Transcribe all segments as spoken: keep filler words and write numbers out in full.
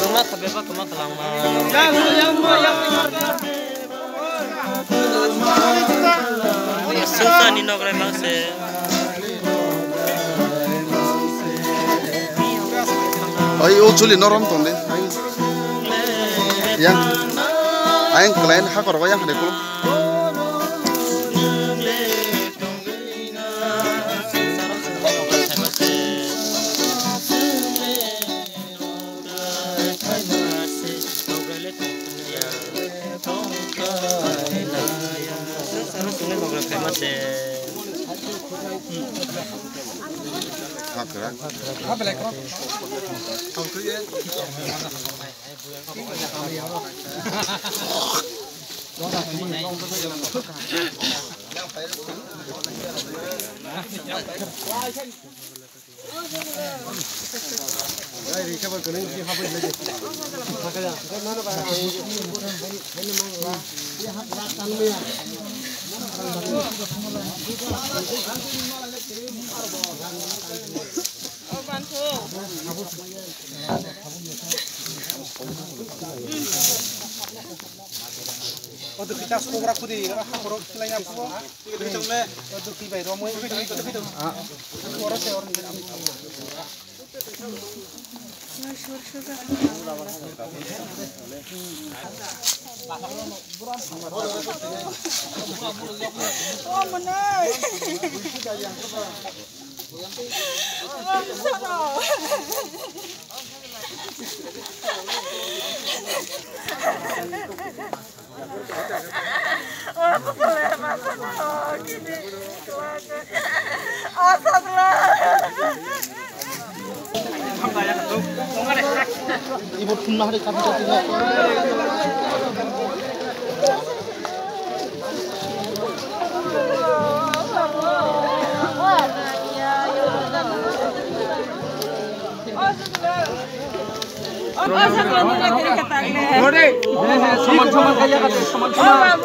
Kwma kha bebak kwma kwlangma. Sungsa ni nograi mangse. Oi, o chuli norom tong de. Yang. Ayang kelain hakor ba yang hade kulo. O dukhi chas kobra khudi, ora hakhoro khilai ya phubo. Dukhi tongle, o dukhi bai romoi, dukhi tongle. Oro se oro. O mwnai. Ibo thumna hari kami kami. Soman soman kaya kate, soman soman.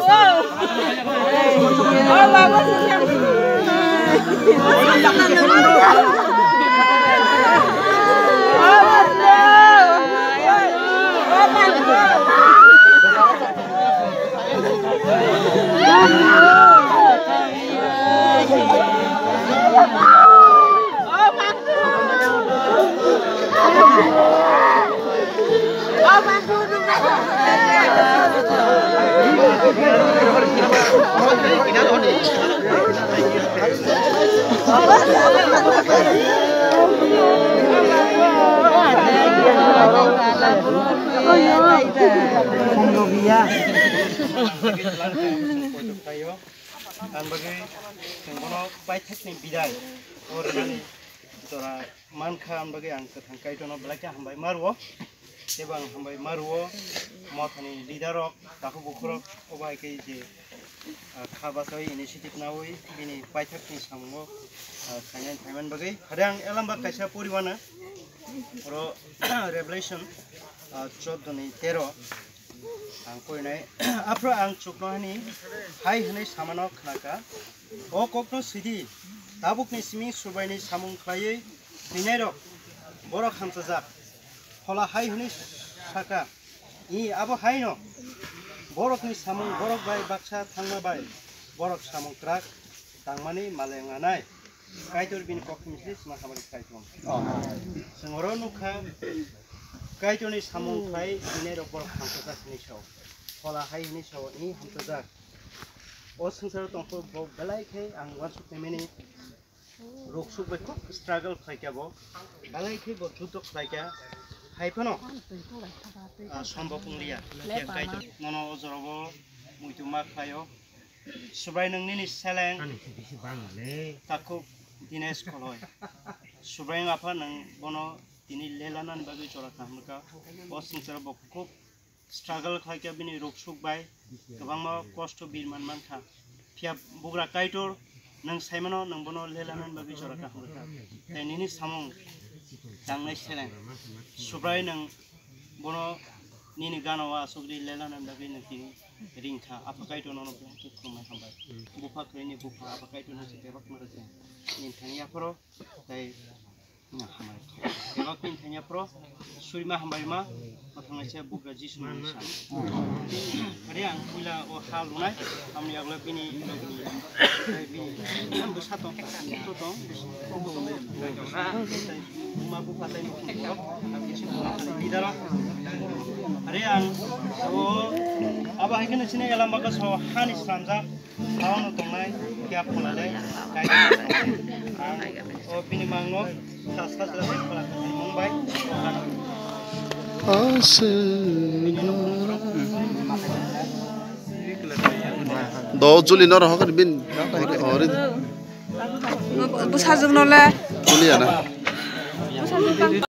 Ang bagwi chwng bono paithakni bidai o rwnani jora mankha, ang bagwi ang kwthang Kaitorno belai khe hambai ma rwo. Tei bo ang hambai ma rwo mothani leader rok, takhuk bukhuk rok, obo hai khe je, ah, kha bachai initiative naui bini paithakni samungo, ah, khainai phaiman bagwi. Hade ang elamba kaisa poriwana oro Revelation, ah, choddo ni tero. Ang porinai, aphuru ang chuknohani hai hwnwi samano khnakha, "O kokno sidi, tabukni simi Subraini samung khlaiwi thwinairok borok hamchajak." Phola hai hwnwi saka, "I abo haino borokni samung borok bai baksa thangma bai borok samung kwrak tangmani male wngnai." Kaitor bini kokni misli sima hamari Kaitor. Chwng oro nukha, Kaitorni samung khai hwnwi rok borok hamchajak hwnwi sao. Phola hai hwnwi sao, "I hamchajak." O swngcharo tongkho bo belai khe ang uansuk naimani ruk suk bai khub struggle khlai kha bo. Belai khe bo juddo khlai kha. Hai phano, ah, sombok wng liya. Kaitor mono o jorabo muitu ma khlaio. Subrai nwng nini seleng takhuk Dinesh Kholoi. Subrai apha nwng bono tini lelanani bagwi jora kaham rwkha. O swngcharo bo khub struggle khlaikha bini ruk suk bai kwbangma kosto bir man mankha. Phiya bugra Kaitor nwng saimano nwng bono lelanani bagwi jora kaham rwkha. Tei nini samung tangnai seleng Subrai nwng bono nini gana o aswk ri lelanani bagwi nwng tini ringkha. Apha Kaitor nono belai khe khulumai hambai. Bupha kwrwini bupha Apha Kaitor no se bebak ma rwkha. Nini thani yapharo tei Kebak ni thanya pro, surima hambai ma, mathang naisa bugra Jisu ni sa. Hari ang puila o ha lunai, amni agla bini, bini, bini, bwsa tong, to tong, ma bupha tai bidara. Hari ang o, abo hai khe sini elam bagas ho hani slamjak. Taono tongnai kya phola le, kaisa tongnai. Ang o bini mangno sasla sila bai phola tongmung bai. Aswk. Do Juli no rohok bin. Ori. Bwsajwk no le. Juli ana. Bwsajwk tang.